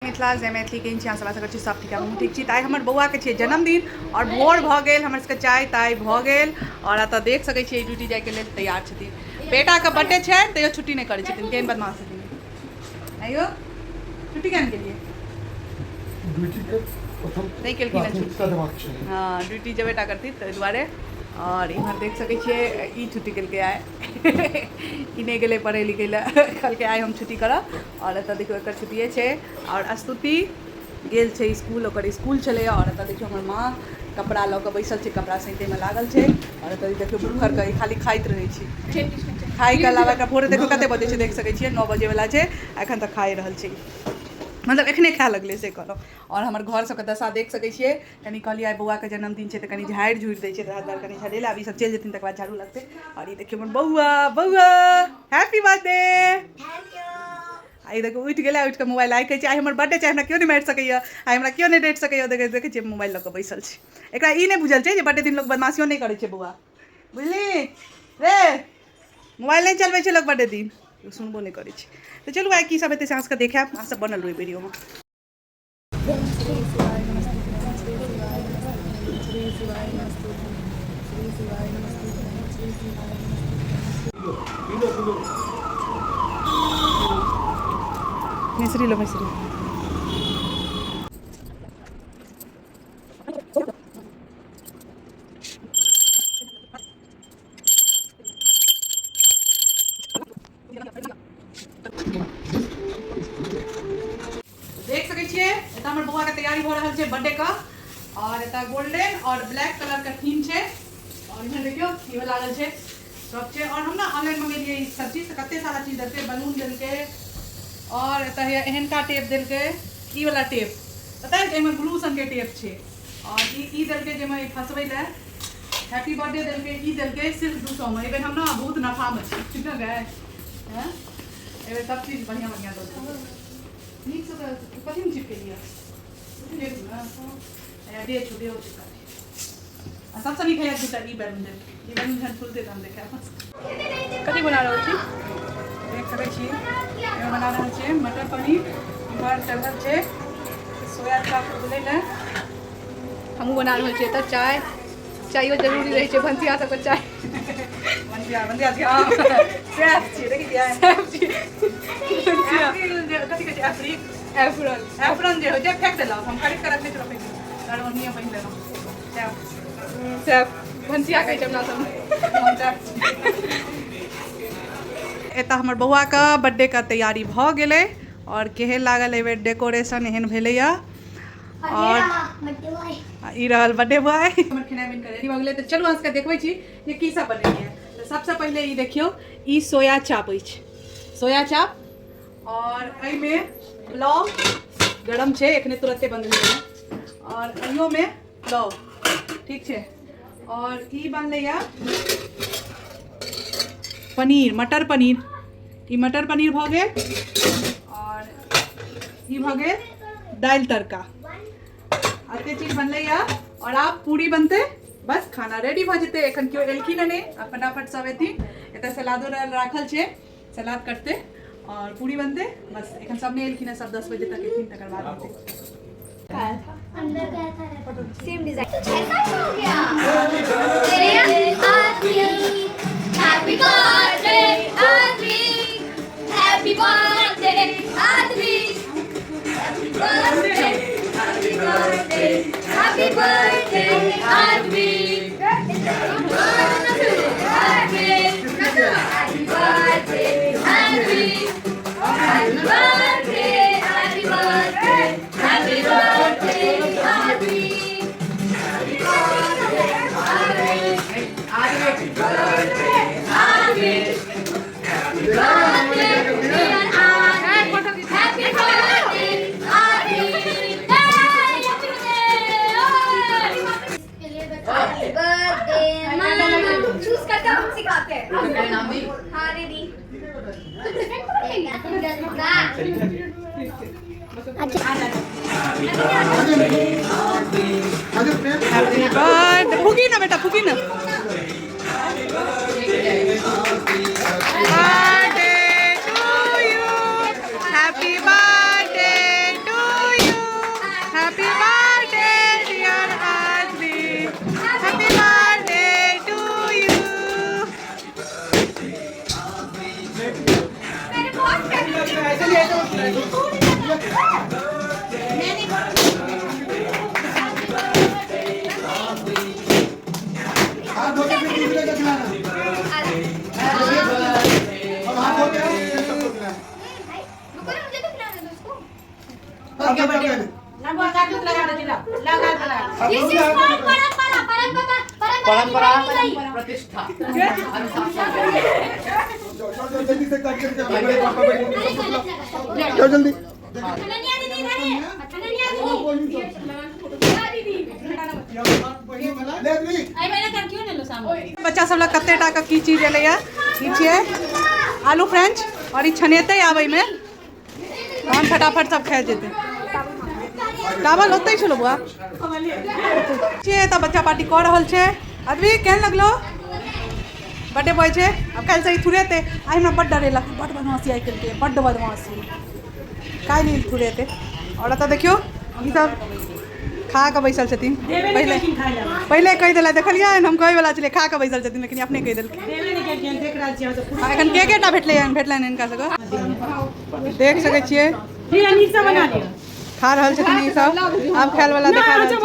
मिथिला जय मैथिली केहन छी अहाँ सब? आशा करै छी सब ठीक। हमहूँ ठीक छी। तऽ आइ हमर बौआके छियै जन्मदिन आओर भोर भऽ गेल, हमर सबके चाय ताय भऽ गेल आओर एतऽ देख सकै छियै ड्यूटी जाइके लेल तैयार छथिन। बेटाके बर्थडे छै तैयो छुट्टी नहि करै छथिन, केहन बदमाश छथिन। आइयो छुट्टी किया नहि केलियै? ड्यूटीके प्रथम नहि केलखिन हँ छुट्टी। प्राथमिकता देबाक छै। हँ, ड्यूटी जेबे टा करथिन ताहि दुआरे। आओर इम्हर देख सकै छियै ई छुट्टी केलकै आइ, ई नहि गेलै पढ़ै लिखै लए, कहलकै आइ हम छुट्टी करब। आओर एतऽ देखियौ एकर छुट्टिए छै आओर स्तुति गेल छै इसकुल, ओकर इसकुल छलैए। आओर एतऽ देखियौ हमर माँ कपड़ा लऽ कऽ बैसल छै, कपड़ा सैंतैमे लागल छै। आओर एतऽ देखियौ भूखरके ई खाली खाइत रहै छै, खाइके अलावा एकरा भोरे देखियौ कते बजै छै, देख सकै छियै 9 बजेवला छै, एखन तक खाइ रहल छै, मतलब एखने खाए लगलै से कहलहुँ। आओर हमर घर सबके दशा देख सकै छियै। कनि कहलियै आइ बौआके जन्मदिन छै तऽ कनि झाड़ि झुड़ि दै छियै, तऽ दुआरे कनि झड़ेला, आब ई सब चलि जेथिन तकर बाद झाड़ू लगतै। आओर ई देखियौ हमर बौआ, बौआ हैप्पी बर्थडे। आ ई देखियौ उठि गेलै, उठि कऽ मोबाइल आइ कहै छै आइ हमर बर्थडे छै, हमरा केओ नहि मारि सकैए, आइ हमरा केओ नहि डाँटि सकैए। देखै देखै छियै मोबाइल लऽ कऽ बैसल छै। एकरा ई नहि बुझल छै जे बर्थडे दिन लोक बदमाशियो नहि करै छै। बौआ बुझली रे, मोबाइल नहि चलबै छै लोक बर्थडे दिन, सुनबो नहि करै छै। तऽ चलू आइ की सब हेतै से अहाँ सबके देखायब, अहाँ सब बनल रहू वीडियोमे। मिश्री लो मिश्री। देख सकै छियै एतऽ हमर बौआ के तैयारी भऽ रहल छै बर्थडे के। और एतऽ गोल्डन और ब्लैक कलर के थीम छै। और इम्हर देखियौ इहो लागल छै, सब छै। और हम ने ऑनलाइन मंगेलियै ई सब चीज, तऽ कते सारा चीज देलकै, बलून देलकै और एतऽ हैया एहनका टेप देलकै, ई वाला टेप पता है एहिमे ग्लू सन के टेप छै। और ई देलकै जाहिमे ई फंसबै लए, हैप्पी बर्थडे देलकै, ई देलकै सिर्फ 200 मे। एहि बेर हम ने बहुत नफा मे छी, ठीक ने गाय? हैं, एहि बेर सब चीज बढ़िया बढ़िया दऽ देलकै। नीकसँ तऽ कथीमे चिपकेलियै डे छौ, डे चिपका। आ सबसँ नीक हैया दूटा ई बैलून देलकै, ई बैलून जहन फुलतै तऽ हम देखायब। कथी बना रहल छी देख सकै छी, एहिमे बना रहल छियै मटर पनीर। इम्हर चढ़ल छै सोया चाप उबलै लए। हमहूँ बना रहल छियै। तऽ चाय चायो जरूरी रहै छै भनसिया सबके चाय। भनसिया भनसिया छी, हँ शेफ छियै, देखै छियै शेफ छियै भनसिया। कथी कहै छै अफ्रीक एफरन, एफरन जे होइ छै फेंक देलक, हम खरीद कऽ रखने छलहुँ, फेंक देलहुँ, ओहिए पहिन लेलहुँ। शेफ शेफ भनसिया कहै छै अपना सब। एतऽ हमर बौआके बर्थडेके तैयारी भऽ गेलै आओर केहन लागल एहिबेर डेकोरेशन एहन भेलैए। और ई रहल बर्थडे बॉय। हमर खेनाइ बनि कऽ रेडी भऽ गेलै, तऽ चलू अहाँ सबके देखबै छी जे की सब बनेलियै। तऽ सबसँ पहिले ई देखियौ, ई सोया चाप अछि, सोया चाप। और एहिमे पुलाव गरम छै, एखने तुरते बंद भेलै। और एहियोमे पुलाव ठीक छै। और ई बनलैया पनीर, मटर पनीर, ई मटर पनीर भऽ गेल। और ई भऽ गेल दालि तड़का। एते चीज बनलैया और आब पूरी बनतै, बस खाना रेडी भऽ जेतै। एखन केओ एलखिन हँ नहि, आब फटाफट सब एथिन। एतऽ सलादो राखल छै, सलाद कटतै और पूरी बनतै, बस। एखन सब नहि एलखिन हँ, सब 10 बजे तक एथिन तकर बाद हेतै। अंदर गया था, सेम डिजाइन हो गया। Happy birthday Advik, happy birthday Advik, happy birthday, happy birthday, happy birthday Advik, happy birthday Advik, happy birthday, happy birthday, happy birthday Advik, happy birthday Advik, Advik, happy birthday dear Advik, happy birthday Advik, hey, happy birthday, happy birthday mama। Choose करते हम सिखाते हैं। हाँ दीदी, happy birthday. फूकी ना बेटा, फूकी ना। Birthday to you, happy birthday to This is called परंपरा, परंपरा, परंपरा परंपरा। प्रतिष्ठा। जाओ जल्दी से काट करके बड़े पापा बड़े जाओ जल्दी। अनन्या दीदी इधर है, अनन्या दीदी। ले अदवी। बच्चा सब लग कते टा के की चीज एलैया। ई छियै आलू फ्रेंच और ई छनेतै आबैमे, तहन फटाफट सब खा जेतै। चावल ओतै छलो बौआ। छियै तऽ बच्चा पार्टी कऽ रहल छै। अदवी केहन लगलो? बर्थडे बॉय छै। आब काल्हि से ई थुरेतै। आइ हमरा बड्ड डरेलक, बड्ड बदमाशी आइ केलकै, बड्ड बदमाशी। काल्हि ई थुरेतै। और एतऽ देखियौ ई सब खा कऽ बैसल छथिन। पहिले पहिले कहि देला, देखलियै? हम कहै वला छलियै खा कऽ बैसल छथिन, लेकिन अपने कहि देलखिन। एखन के केटा भेटलै हन? भेटलनि हिनका सबके, देख सकै छियै खा रहल छथिन ई सब। आब खायल वला देखा रहल छै।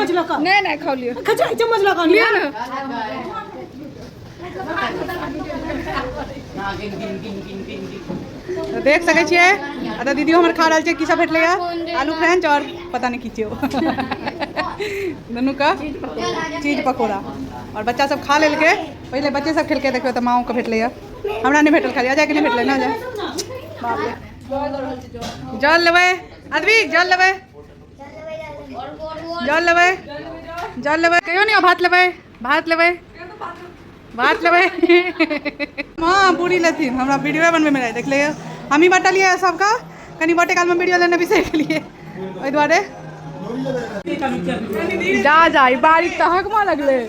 नहीं नहीं खाओ लियो, चम्मच लगा लियो ना। देख सकै छियै एतऽ दीदियो हमर खा रहल छै। की सब भेटलै आलू फ्रेंच और पता नहीं की छियै दुनू का चीज पकौड़ा। और बच्चा सब खा लेलकै, पहिले बच्चे सब खेलकै। देखियौ तऽ माँओ के भेटलै हमरा नहीं भेटल, खाली अजय के नहीं भेटलै ना। अजय जल लेबै, अदवी जल लेबै, जल लेबै, जल लेबै। कहियो नहीं, भात लेबै, भात लेबै, भात लेबै। माँ पूरी लेथिन, हमरा वीडियो बनबैमे रहै। देखलियै हमही बटलियै सबके, कनि बटे कालमे वीडियो लेने बिसरि गेलियै, ओहि दुआरे। जा जा ई बारी तऽ हकमा लगलै।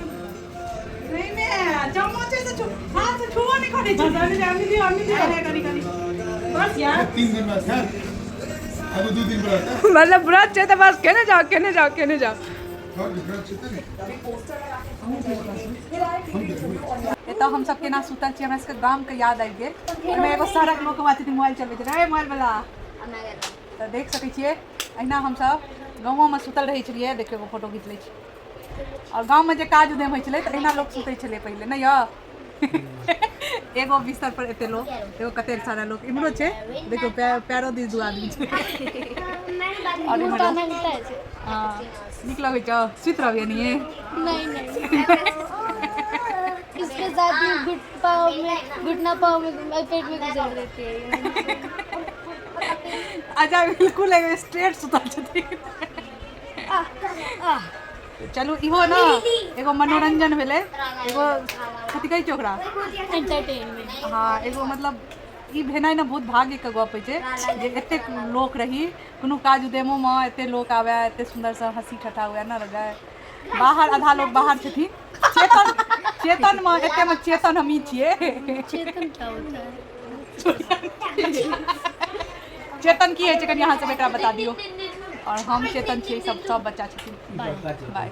तीन दिन बाद है, अब 2 दिन बाद है। मतलब व्रत छै तऽ बस केने जाओ केने जाओ केने जाओ। एतऽ हम सब केना सुतल छी, हमरा सबके गाम के याद आबि गेल। ओहिमे एगो सड़क लोक छथिन मोबाइल चलबै छै रे मोबाइल वाला। तऽ देख सकै छियै अहिना हमसब गाँवोमे सुतल रहै छलियै। देखियौ एगो फोटो घीच लै छी। और गाँवमे जे काज उद्यम होइ छलै तऽ अहिना लोक सुतै छलै पहिले, नहि यौ? एगो बिस्तर पर एते लोक, एगो कते सारा लोक इम्हरो छै। देखियौ पैरो दिस 2 आदमी छै। और इम्हरो हाँ नीक लगै छौ? सुति रहबियै नहीं? नहीं नहीं, इसके साथ ही घुट पाँव में, घुटना पाँव में पेट में गुजर देती है। अच्छा बिल्कुल एगो स्ट्रेट सुतल छथिन। चलू इहो ना एगो मनोरंजन भेलै, एगो कथी कहै छै ओकरा, एंटरटेनमेंट। हाँ एगो मतलब ई भेनाइ ने बहुत भाग्यके गप होइ छै जे एतेक लोक रही, कोनो काज उद्यमोमे एते लोक आबै, एते सुन्दरसँ हँसी ठट्ठा हुए ना लगै। बाहर आधा लोक बाहर छथिन। चेतन चेतनमे एतेमे चेतन हमही छियै। चेतन क्या होता है? चेतन की होइ छै कनि अहाँ सब एकरा बता दियौ। और हम चेतन छियै, सब सब बच्चा छथिन। बाय।